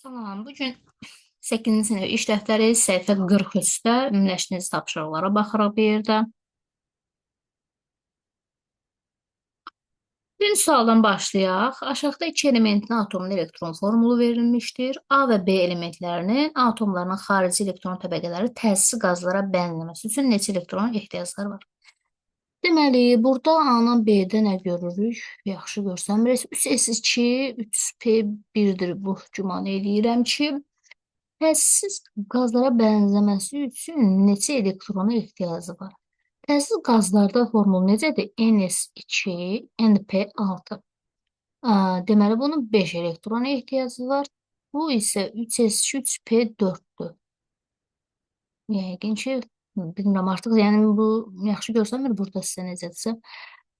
Salam, bu gün 8-ci sinif iş dəftəri səhifə 43-də ümumiləşdirici tapşırıqlara baxırıq bir yerdə. Birinci sualdan başlayaq. Aşağıda iki elementin atomunun elektron formulu verilmişdir. A və B elementlərinin atomlarının xarici elektron təbəqələri təsisi qazlara bənzəməsi üçün neçə elektron ehtiyacları var? Deməli, burada A-dan B-də nə görürük? Yaxşı görsənmir. 3S2, 3P1-dir bu. Güman eləyirəm ki, təsissiz qazlara bənzəməsi üçün neçə elektrona ehtiyacı var? Təsissiz qazlarda formul necədir? NS2, NP6. Deməli, bunun 5 elektrona ehtiyacı var. Bu isə 3S2, 3P4-dür. Yəqin ki, bilmirəm artıq, yəni bu yaxşı görsənmir burada sizə necədirsə.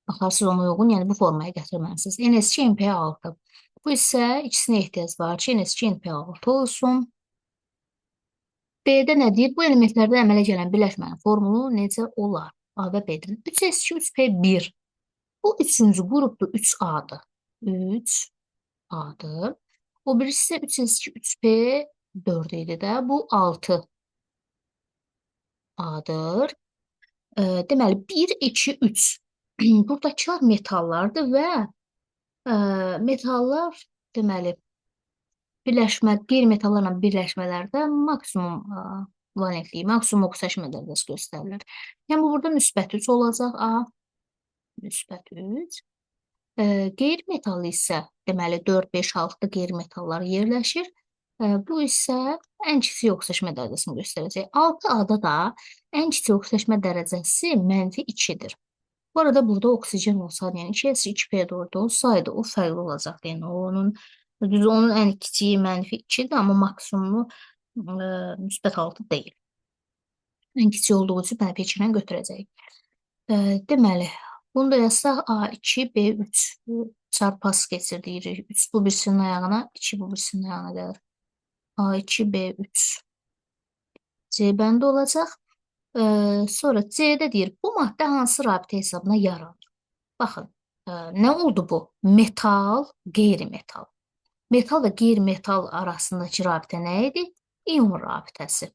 Baxarsınız ona uyğun, yəni bu formaya gətirməlisiniz. NS2, NP6. Bu isə ikisinə ehtiyac var ki, NS2, NP6 olsun. B-də nə deyir? Bu elementlərdə əmələ gələn birləşmənin formulu necə olar? A və B-dən. 3S2, 3P1. Bu üçüncü qrupdur, 3A-dır. 3A-dır. O birisi isə 3S2, 3P4 idi də. Bu 6A-dır. Deməli, 1, 2, 3. Buradakılar metallardır və metallar, deməli, birləşmə, qeyri-metallarla birləşmələrdə maksimum valentliyi, maksimum oksidaşma dərəcəsi göstərilir. Yəni, bu burada müsbət 3 olacaq, A, müsbət 3. Qeyri-metal isə, deməli, 4, 5, 6 qeyri-metallar yerləşir. Bu isə ən kiçik oksidaşma dərəcəsini göstərəcək. 6A-da da ən kiçik oksidaşma dərəcəsi mənfi 2-dir. Bu arada burada oksigen olsaydı, yəni 2S, 2P4 olsaydı, o fərqli olacaqdı. Yəni, onun, düz onun ən kiçiyi mənfi 2-dir, amma maksimumu müsbət 6 deyil. Ən kiçik olduğu üçün mənfi 2 ilə götürəcəyik. Deməli, bunu da yazsaq A2, B3 çarpaz keçir deyirik. 3 bu birisinin ayağına, 2 bu birisinin ayağına gəlir. A2, B3 C bəndi olacaq. Sonra C-də deyir, bu maddə hansı rabitə hesabına yaranır? Baxın, nə oldu bu? Metal, qeyri-metal. Metal və qeyri-metal arasındakı rabitə nə idi? İyon rabitəsi.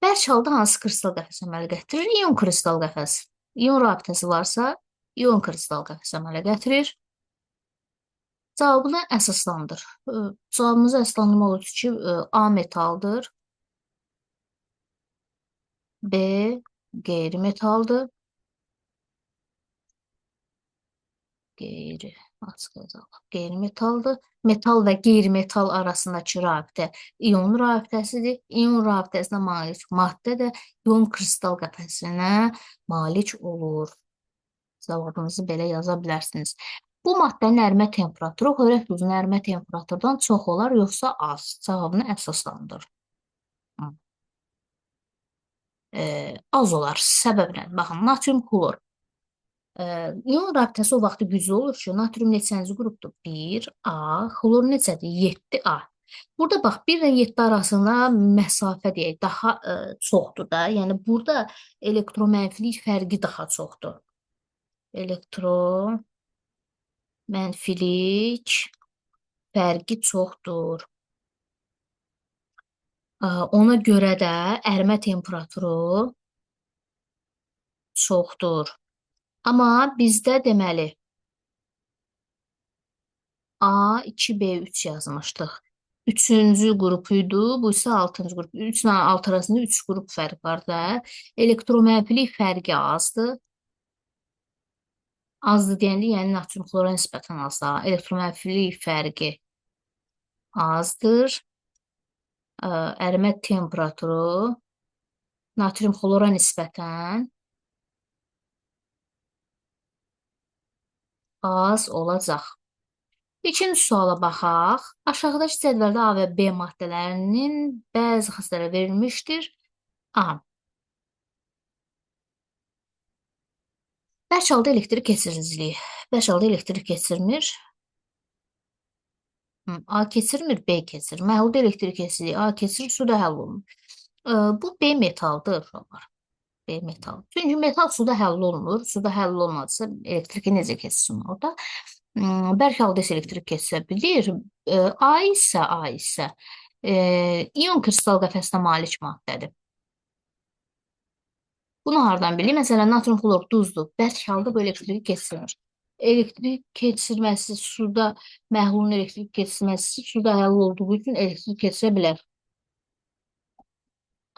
Bərk halda hansı kristal qəfəsi əmələ gətirir? İyon kristal qəfəsi. İyon rabitəsi varsa, iyon kristal qəfəsi əmələ gətirir. Cavabını əsaslandır. Cavabımızı əsaslandırmaq olur ki, A metaldır, B qeyri-metaldır. Qeyri, açıq yazalım. Qeyri-metaldır. Metal və qeyri-metal arasındakı rabitə iyon rabitəsidir. İyon rabitəsinə malik maddə də iyon kristal qəfəsinə malik olur. Cavabınızı belə yaza bilərsiniz. Bu maddənin ərimə temperaturu xörək duzunun ərimə temperaturundan çox olar, yoxsa az? Cavabını əsaslandır. Az olar. Səbəblə. Baxın, natrium xlor. İyon rabitəsi o vaxt güclü olur ki, natrium neçənci qrupdur? 1A, xlor neçədir? 7A. Burada bax, 1 ilə 7 arasında məsafə deyək, daha çoxdur da. Yəni, burada elektromənfilik fərqi daha çoxdur. Elektromənfilik fərqi çoxdur. Ona görə də ərimə temperaturu çoxdur. Amma bizdə deməli A2, B3 yazmışdıq. Üçüncü qrup idi, bu isə altıncı qrup. 3 ilə 6 arasında 3 qrup fərq var da. Elektromənfilik fərqi azdır. Azdır deyəndə, yəni natrium xlora nisbətən azdır. Elektromənfilik fərqi azdır. Ərimə temperaturu natrium xlora nisbətən az olacaq. İkinci suala baxaq. Aşağıdakı cədvəldə A və B maddələrinin bəzi xassələri verilmişdir. A. Bərk halda elektrik keçiriciliyi. Bərk halda elektrik keçirmir. A keçirmir, B keçirir. Məhlulda elektrik keçiriciliyi A keçirir, suda həll olunur. Bu B metaldır uşaqlar. B metal. Çünki metal suda həll olunur. Suda həll olmadısa elektriki necə keçsin orada? Bərk halda isə elektrik keçirə bilir. A isə ion kristal qəfəsinə malik maddədir. Bunu hardan bilirik? Məsələn, natrium xlor duzdur. Bərk halda bu elektriki keçirmir. Elektrik keçirməsi suda, məhlulun elektrik keçirməsi suda həll olduğu üçün elektrik keçirə bilər.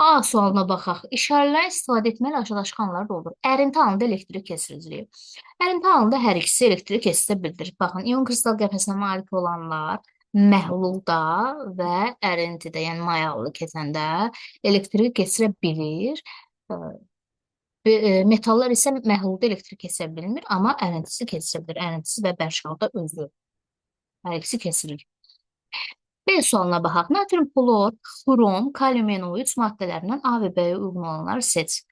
A sualına baxaq. İşarələri istifadə etməli aşağıdakı xanaları doldur. Ərinti halında elektrik keçiriciliyi. Ərinti halında hər ikisi elektrik keçirə bildirir. Baxın, ion kristal qəfəsinə malik olanlar məhlulda və ərintidə, yəni mayalı keçəndə elektrik keçirə bilir. Metallar isə məhlulda elektrik keçirə bilmir, amma ərintisi keçirə bilir. Ərintisi və bərk halda özü. Hər ikisi keçirir. B sualına baxaq. Natrium xlor, xrom, kalium NO3 maddələrindən A və B-yə uyğun olanları seç.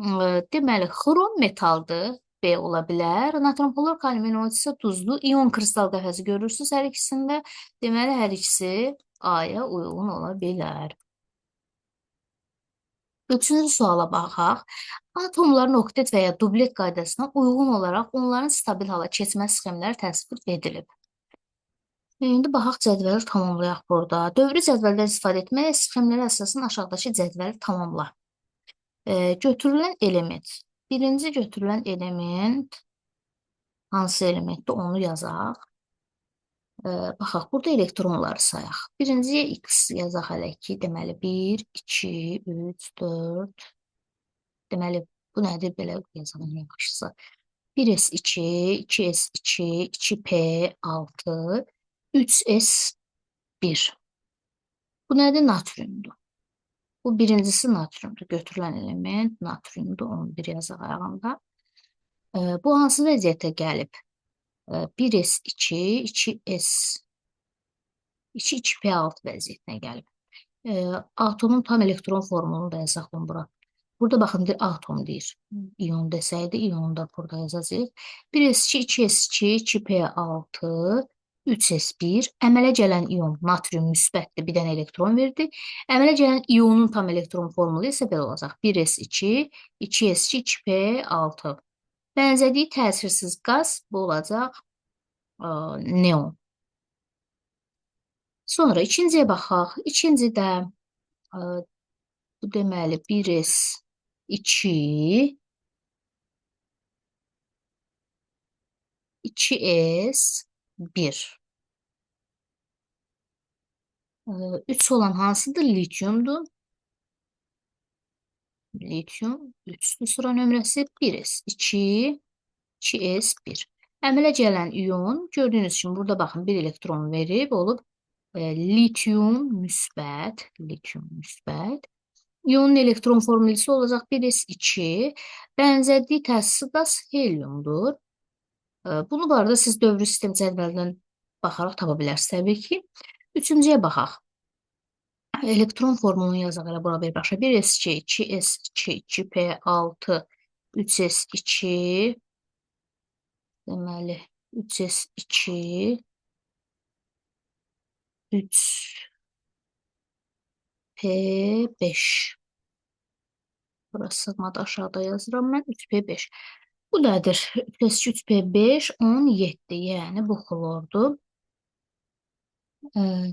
Deməli, xrom metaldır, B ola bilər. Natrium xlor, kalium NO3 isə duzlu. İon kristal qəfəsi görürsünüz hər ikisində. Deməli, hər ikisi A-ya uyğun ola bilər. Üçüncü suala baxaq. Atomların oktet və ya dublet qaydasına uyğun olaraq onların stabil hala keçmə sxemləri təsvir edilib. İndi baxaq cədvəli tamamlayaq burada. Dövrü cədvəldən istifadə etməklə sxemlərə əsasən aşağıdakı cədvəli tamamla. Götürülən element. Birinci götürülən element hansı elementdir onu yazaq. Baxaq, burada elektronları sayaq. Birinciyə X yazaq hələ ki, deməli 1, 2, 3, 4. Deməli, bu nədir? Belə yazalım yaxşısı. 1S2, 2S2, 2P6, 3S1. Bu nədir? Natriumdur. Bu birincisi natriumdur. Götürülən element natriumdur. 11 yazaq ayağında. Bu hansı vəziyyətə gəlib? 1S2, 2S, 2, 2P6 vəziyyətinə gəlib. Atomun tam elektron formulunu da yazaq bura. Burada baxın, deyir, atom deyir. İyon desəydi, iyonu da burada yazacağıq. 1S2, 2S2, 2P6, 3S1. Əmələ gələn iyon natrium müsbətdir, bir dənə elektron verdi. Əmələ gələn iyonun tam elektron formulu isə belə olacaq. 1S2, 2S2, 2P6. Bənzədiyi təsirsiz qaz bu olacaq neon. Sonra ikinciyə baxaq. İkincidə bu deməli 1S2, 2S1. 3 olan hansıdır? Litiumdur. Litium 3-dür sıra nömrəsi. 1S2, 2S1. Əmələ gələn ion, gördüyünüz kimi burada baxın bir elektron verib, olub litium müsbət, litium müsbət. İyonun elektron formülü olacaq 1S2. Bənzərliyi təsirsiz qaz heliumdur. Bunu bu arada siz dövrü sistem cədvəlindən baxaraq tapa bilərsiniz təbii ki. Üçüncüyə baxaq. Elektron formulunu yazaq elə bura birbaşa. 1S2, 2S2, 2P6, 3S2, deməli 3S2, 3P5. Burası sığmadı, aşağıda yazıram mən. 3P5. Bu nədir? 3S2, 3P5, 17. Yəni bu xlordur.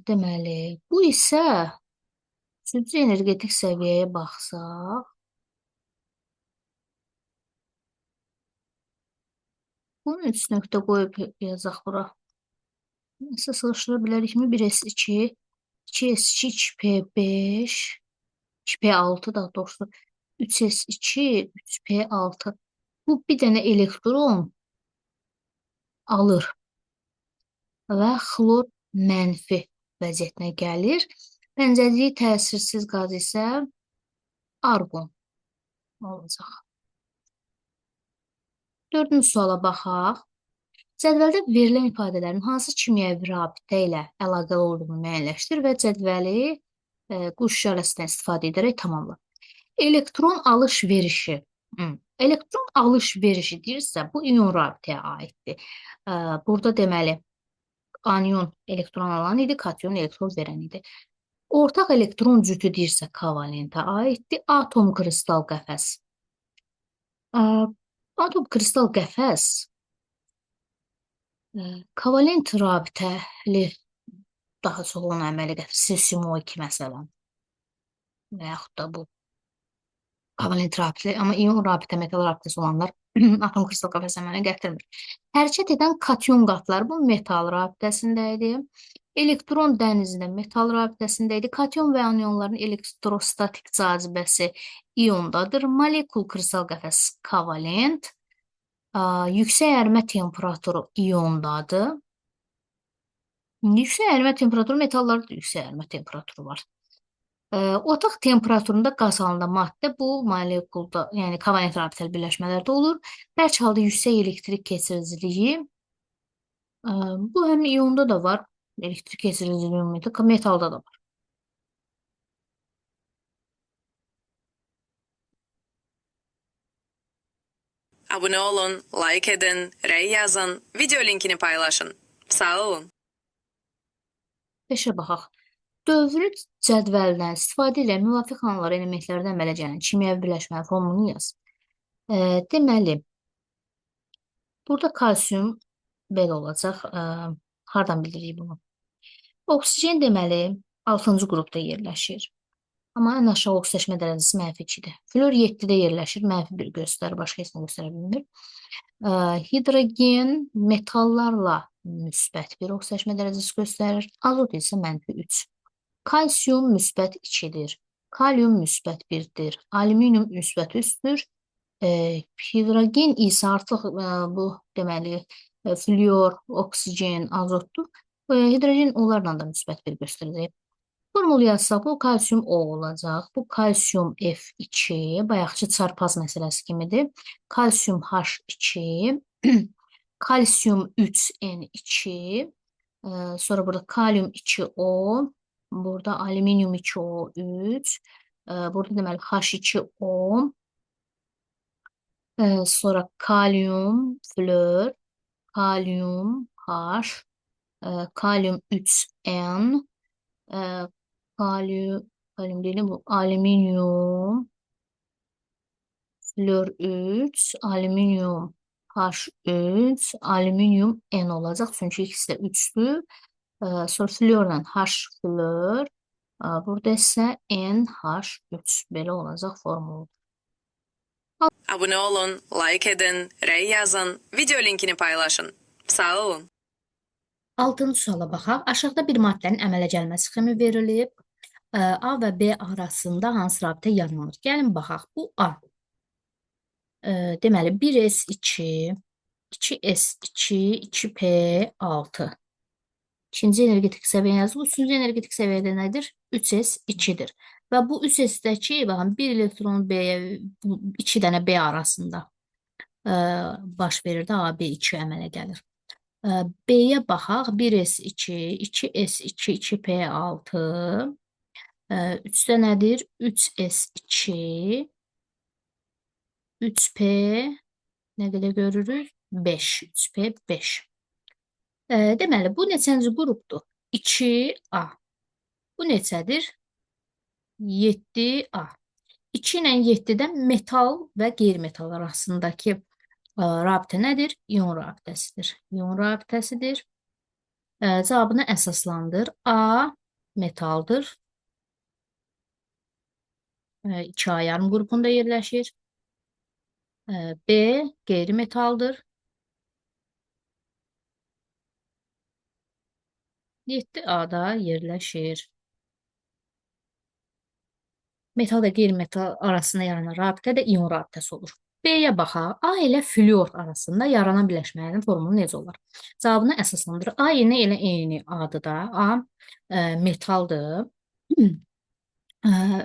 Deməli, bu isə üçüncü energetik səviyyəyə baxsaq, bunu 3 nöqtə qoyub yazaq bura. Nəsə sığışdıra bilərikmi? 1S2, 2S2, 2P5, 2P6 daha doğrusu 3S2, 3P6. Bu bir dənə elektron alır və xlor mənfi vəziyyətinə gəlir. Bənzərliyi təsirsiz qaz isə arqon olacaq. Dördüncü suala baxaq. Cədvəldə verilən ifadələrin hansı kimyəvi rabitə ilə əlaqəli olduğunu müəyyənləşdir və cədvəli quş işarəsindən istifadə edərək tamamla. Elektron alış-verişi. Elektron alış-verişi deyirsə, bu ion rabitəyə aiddir. Burada deməli, anion elektron alan idi, kation elektron verən idi. Ortaq elektron cütü deyirsə, kovalentə aiddir. Atom kristal qəfəs. Atom kristal qəfəs Kovalent rabitəli daha çox onu əmələ gətirir. Sesium O2 məsələn. Və yaxud da bu kovalent rabitəli, amma ion rabitə, metal rabitəsi olanlar atom kristal qəfəs əmələ gətirmir. Hərəkət edən kation qatlar bu metal rabitəsində idi. Elektron dənizində metal rabitəsində idi. Kation və anionların elektrostatik cazibəsi iondadır. Molekul kristal qəfəs kovalent. Yüksək ərimə temperaturu iondadır. Yüksək ərimə temperaturu metallarda da yüksək ərimə temperaturu var. Otaq temperaturunda qaz halında maddə bu molekulda, yəni kovalent rabitəli birləşmələrdə olur. Bərk halda yüksək elektrik keçiriciliyi. Bu həm ionda da var. Elektrik keçiriciliyi ümumiyyətlə metalda da var. Abone olun, like edin, rey yazın, video linkini paylaşın. Sağ olun. 5-ə baxaq. Dövrü cədvəldən istifadə ilə müvafiq hallar elementlərdən əmələ gələn kimyəvi birləşmənin formulunu yaz. Deməli, burada kalsium belə olacaq. Hardan bilirik bunu? Oksigen deməli, 6-cı qrupda yerləşir. Amma ən aşağı oksidaşma dərəcəsi mənfi 2-dir. Flor 7-də yerləşir, mənfi 1 göstərir, başqa heç nə göstərə bilmir. Hidrogen metallarla müsbət 1 oksidaşma dərəcəsi göstərir. Azot isə mənfi 3. Kalsium müsbət 2-dir. Kalium müsbət 1-dir. Alüminium müsbət 3-dür. Hidrogen isə artıq bu deməli flüor, oksigen, azotdur. Hidrogen onlarla da müsbət 1 göstərəcək. Formulu yazsaq, bu kalsium O olacaq. Bu kalsium F2, bayaqçı çarpaz məsələsi kimidir. Kalsium H2, kalsium 3N2, sonra burada kalium 2O, burada alüminium 2O3, burada deməli H2O, sonra kalium flor, kalium H, kalium 3N, kalium değil bu alüminium flor 3, alüminium H3, alüminium N olacaq. Çünki ikisi də 3-dür. Sonra florla H flor, burada isə NH3 belə olacaq formulu. Abone olun, like edin, rey yazın, video linkini paylaşın. Sağ olun. 6-cı suala baxaq. Aşağıda bir maddənin əmələ gəlmə sxemi verilib. A və B arasında hansı rabitə yaranır? Gəlin baxaq. Bu A. Deməli 1S2, 2S2, 2P6. İkinci energetik səviyyə yazılır. Üçüncü energetik səviyyədə nədir? 3S2-dir. Və bu 3S-dəki, baxın, bir elektron B-yə, 2 dənə B arasında baş verir də AB2 əmələ gəlir. B-yə baxaq. 1S2, 2S2, 2P6. 3-də nədir? 3S2, 3P nə qədər görürük? 5. 3P 5. Deməli, bu neçənci qrupdur? 2A. Bu neçədir? 7A. 2 ilə 7-dən metal və qeyri-metal arasındakı rabitə nədir? İon rabitəsidir. İon rabitəsidir. Cavabını əsaslandır. A metaldır. 2A yarım qrupunda yerləşir. B qeyri-metaldır. 7A-da yerləşir. Metal və qeyri-metal arasında yaranan rabitə də ion rabitəsi olur. B-yə baxaq. A ilə flüor arasında yaranan birləşmələrin formulu necə olar? Cavabını əsaslandırır. A yenə elə eyni adı da. A metaldır.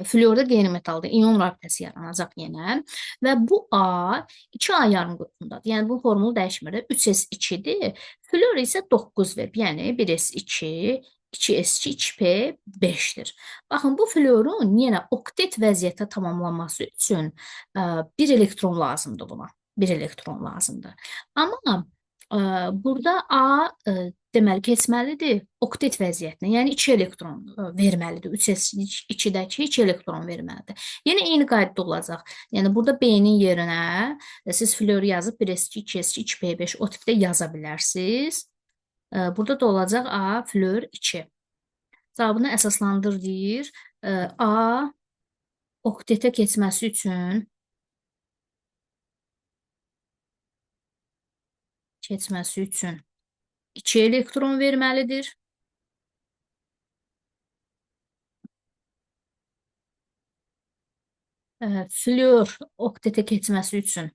Flüor da qeyri-metaldır. İon rabitəsi yaranacaq yenə. Və bu A 2A yarım qrupundadır. Yəni bu formul dəyişmir. 3S2-dir. Flüor isə 9 verib. Yəni 1S2, 2S2, 2P5-dir. Baxın, bu flüorun yenə oktet vəziyyətə tamamlanması üçün bir elektron lazımdır buna. Bir elektron lazımdır. Amma burada A deməli keçməlidir oktet vəziyyətinə. Yəni 2 elektron verməlidir. 3S2-dəki 2 elektron verməlidir. Yenə eyni qaydada olacaq. Yəni burada B-nin yerinə siz flüoru yazıb 1S2, 2S2, 2P5 o tipdə yaza bilərsiniz. Burada da olacaq A flor 2. Cavabını əsaslandır deyir. A oktetə keçməsi üçün 2 elektron verməlidir. Flor oktetə keçməsi üçün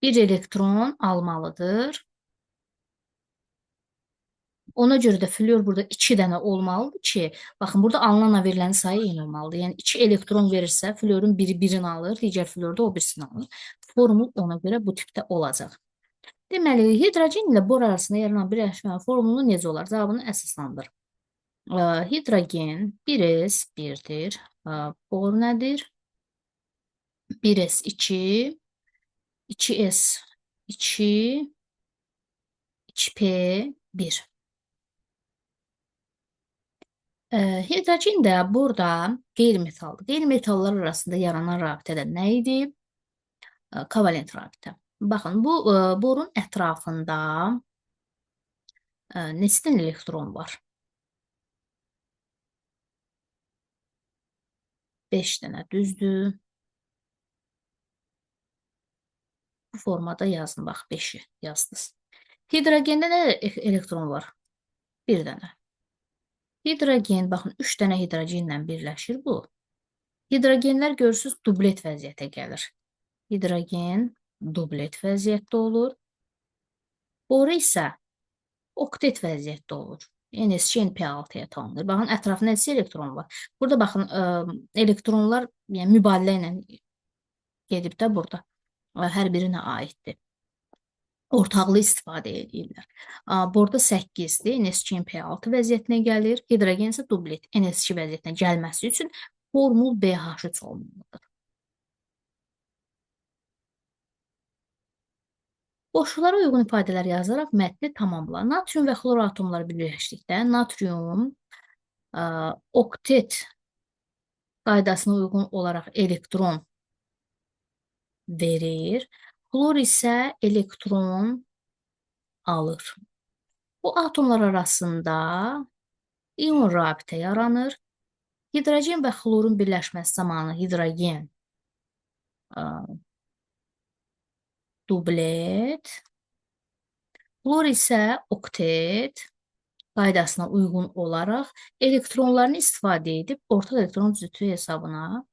1 elektron almalıdır. Ona görə də flor burada 2 dənə olmalıdır ki, baxın, burada alınanla verilən sayı eyni olmalıdır. Yəni 2 elektron verirsə, florun biri birini alır, digər flor da o birisini alır. Formul ona görə bu tipdə olacaq. Deməli, hidrogen ilə bor arasında yaranan birləşmənin formulu necə olar? Cavabını əsaslandır. Hidrogen 1s 1-dir. Bor nədir? 1s 2, 2s 2, 2p 1. Hidrogen də burada qeyri-metaldır. Qeyri-metallar arasında yaranan rabitə də nə idi? Kovalent rabitə. Baxın, bu borun ətrafında neçə dənə elektron var? 5 dənə, düzdür. Bu formada yazın, bax, 5-i yazdınız. Hidrogende nə elektron var? 1 dənə. Hidrogen, baxın, 3 dənə hidrogenlə birləşir bu. Hidrogenlər görürsünüz, dublet vəziyyətə gəlir. Hidrogen dublet vəziyyətdə olur. Boru isə oktet vəziyyətdə olur. NS2 NP6-ya tanınır. Baxın, ətrafında neçə elektron var? Burada baxın, elektronlar yəni, mübadilə ilə gedib də burada. Hər birinə aiddir. Ortaqlı istifadə edirlər. Borda 8-dir, NS2 NP6 vəziyyətinə gəlir. Hidrogen isə dublet NS2 vəziyyətinə gəlməsi üçün formul BH3 olmalıdır. Boşluqlara uyğun ifadələr yazaraq mətni tamamla. Natrium və xlor atomları birləşdikdə natrium oktet qaydasına uyğun olaraq elektron verir. Xlor isə elektron alır. Bu atomlar arasında ion rabitə yaranır. Hidrogen və xlorun birləşməsi zamanı hidrogen dublet, xlor isə oktet qaydasına uyğun olaraq elektronlarını istifadə edib ortaq elektron cütü hesabına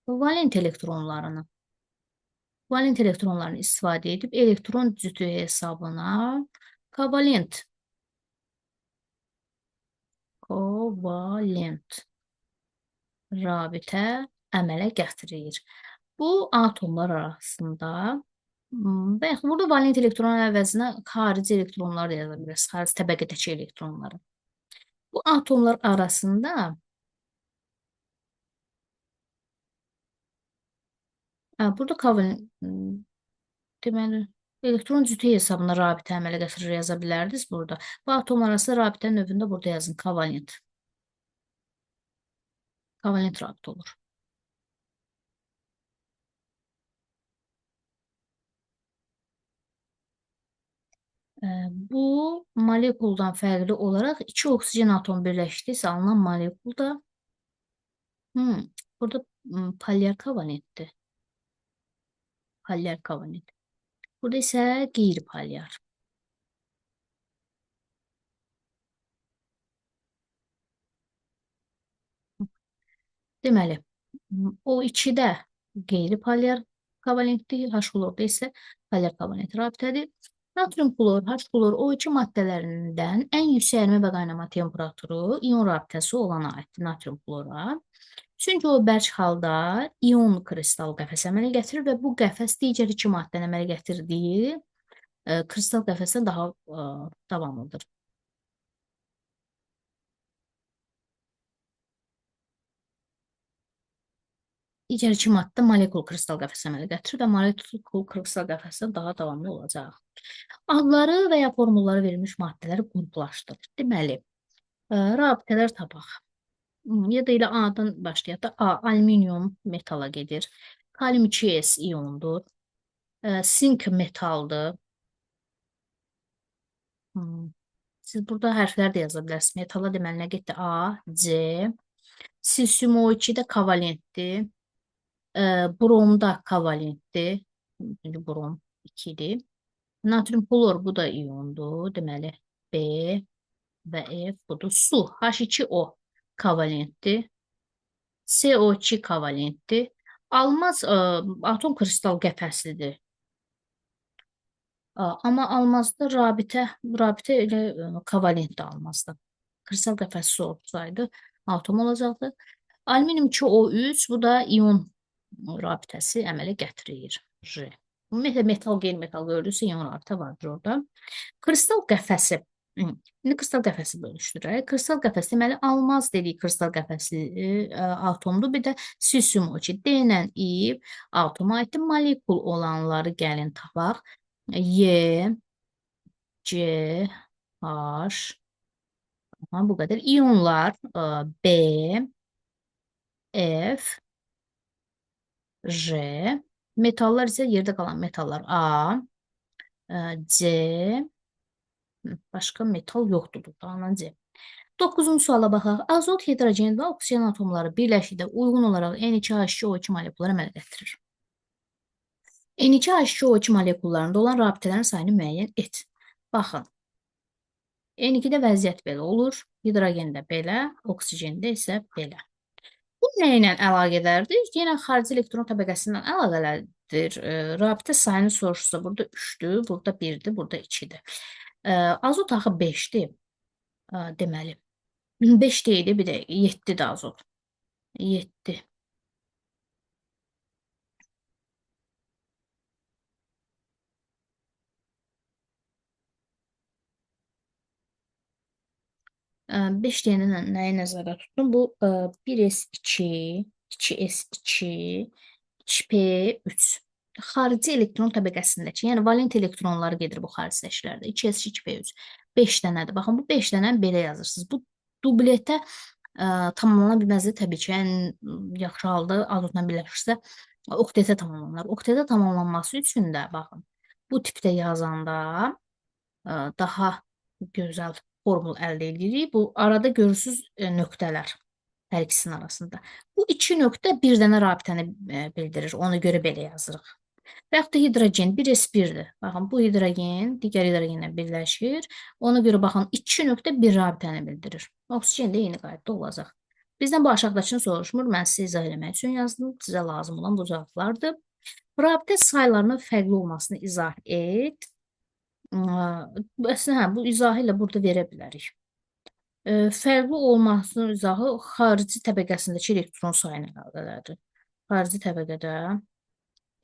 valent elektronlarını istifadə edib elektron cütü hesabına kovalent rabitə əmələ gətirir. Bu atomlar arasında və yaxud burada valent elektron əvəzinə xarici elektronlar da yaza bilərsiniz. Xarici təbəqədəki elektronları. Bu atomlar arasında burada kovalent deməli elektron cütü hesabına rabitə əmələ gətirir yaza bilərdiniz burada. Bu atomlar arasında rabitə növündə burada yazın kovalent. Kovalent rabitə olur. Bu molekuldan fərqli olaraq iki oksigen atomu birləşdiksə alınan molekul da burada polyar kovalentdir. Polyar kovalent. Burada isə qeyri-polyar. Deməli, o 2-də qeyri-polyar kovalentdir, H xlorda isə polyar kovalent rabitədir. Natrium xlor, H xlor O2 maddələrindən ən yüksək ərimə və qaynama temperaturu ion rabitəsi olana aiddir natrium xlora. Çünki o bərk halda ion kristal qəfəs əmələ gətirir və bu qəfəs digər iki maddənin əmələ gətirdiyi kristal qəfəsdən daha davamlıdır. Digər iki maddə molekul kristal qəfəs əmələ gətirir və molekul kristal qəfəsdən daha davamlı olacaq. Adları və ya formulları verilmiş maddələri qruplaşdır. Deməli, rabitələr tapaq. Ya da elə A-dan başlayaq da. A, alüminium metala gedir. Kalium 2S iyondur. Sink metaldır. Siz burada hərflər də yaza bilərsiniz. Metala deməli nə getdi? A, C. Silsium O2 də kovalentdir. Brom da kovalentdir. Çünki brom 2-dir. Natrium klor bu da iyondur. Deməli B və F budur. Su H2O kovalentdir. CO2 kovalentdir. Almaz atom kristal qəfəslidir. Amma almazda rabitə elə kovalentdir almazda. Kristal qəfəsi olsaydı atom olacaqdı. Alüminium 2O3 bu da ion rabitəsi əmələ gətirir. J. Ümumiyyətlə metal, qeyri-metal gördünüzsə ion rabitə vardır orada. Kristal qəfəsi. İndi kristal qəfəsi bölüşdürək. Kristal qəfəsi deməli almaz dediyi kristal qəfəsi atomdur. Bir də silsium O2 D ilə I atoma aiddir. Molekul olanları gəlin tapaq. Y, C, H, aha, bu qədər. İyonlar B, F, J. Metallar isə yerdə qalan metallar A, C, başqa metal yoxdur burada. A C. 9-cu suala baxaq. Azot, hidrogen və oksigen atomları birləşikdə uyğun olaraq N2H2O2 molekulları əmələ gətirir. N2H2O2 molekullarında olan rabitələrin sayını müəyyən et. Baxın. N2-də vəziyyət belə olur, hidrogendə belə, oksigendə isə belə. Bu nə ilə əlaqədardır? Yenə xarici elektron təbəqəsindən əlaqəlidir. Rabitə sayını soruşsa burada 3-dür, burada 1-dir, burada 2-dir. Azot axı 5-dir. Deməli. 5 deyildi, bir də 7-dir azot. 7. 5 deyəndə nəyi nəzərdə tutdum? Bu 1s2, 2s2, 2p3. Xarici elektron təbəqəsindəki, yəni valent elektronları gedir bu xaricdəkilərdə. 2s2, 2p3. 5 dənədir. Baxın, bu 5 dənə belə yazırsınız. Bu dubletə tamamlana bilməzdir. Təbii ki, ən yaxşı halda azotla birləşirsə oktetə tamamlanar. Oktetə tamamlanması üçün də baxın, bu tipdə yazanda daha gözəl formul əldə edirik. Bu arada görürsüz nöqtələr hər ikisinin arasında. Bu iki nöqtə bir dənə rabitəni bildirir. Ona görə belə yazırıq. Və yaxud da hidrogen 1s1-dir. Baxın, bu hidrogen digər hidrogenlə birləşir. Ona görə baxın, iki nöqtə bir rabitəni bildirir. Oksigen də eyni qaydada olacaq. Bizdən bu aşağıdakını soruşmur. Mən sizə izah eləmək üçün yazdım. Sizə lazım olan bu cavablardır. Rabitə saylarının fərqli olmasını izah et. Əslində, hə, bu izahı ilə burada verə bilərik. Fərqli olmasının izahı xarici təbəqəsindəki elektron sayına əlaqəlidir. Xarici təbəqədə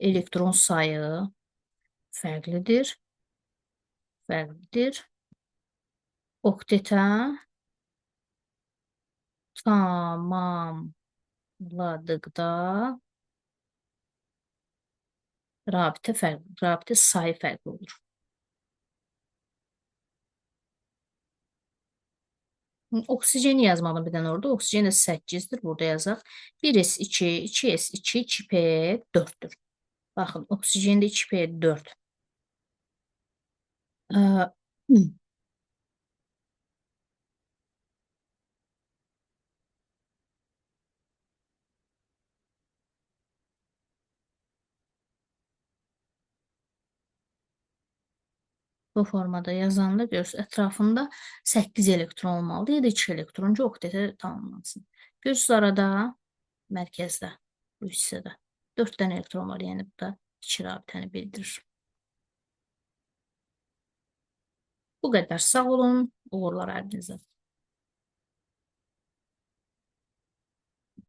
elektron sayı fərqlidir. Fərqlidir. Oktetə tamamladıqda rabitə fərqli, rabitə sayı fərqli olur. Oksigeni yazmadım bir dənə orada. Oksigen də 8-dir. Burada yazaq. 1s2, 2s2, 2p4-dür. Baxın, oksigendə 2p4. Ee, Bu formada yazanda görürsünüz, ətrafında 8 elektron olmalıdır ya da 2 elektron ki, oktetə tamamlansın. Görürsünüz, arada, mərkəzdə, bu hissədə 4 dənə elektron var, yəni bu da 2 rabitəni bildirir. Bu qədər. Sağ olun, uğurlar hər birinizə.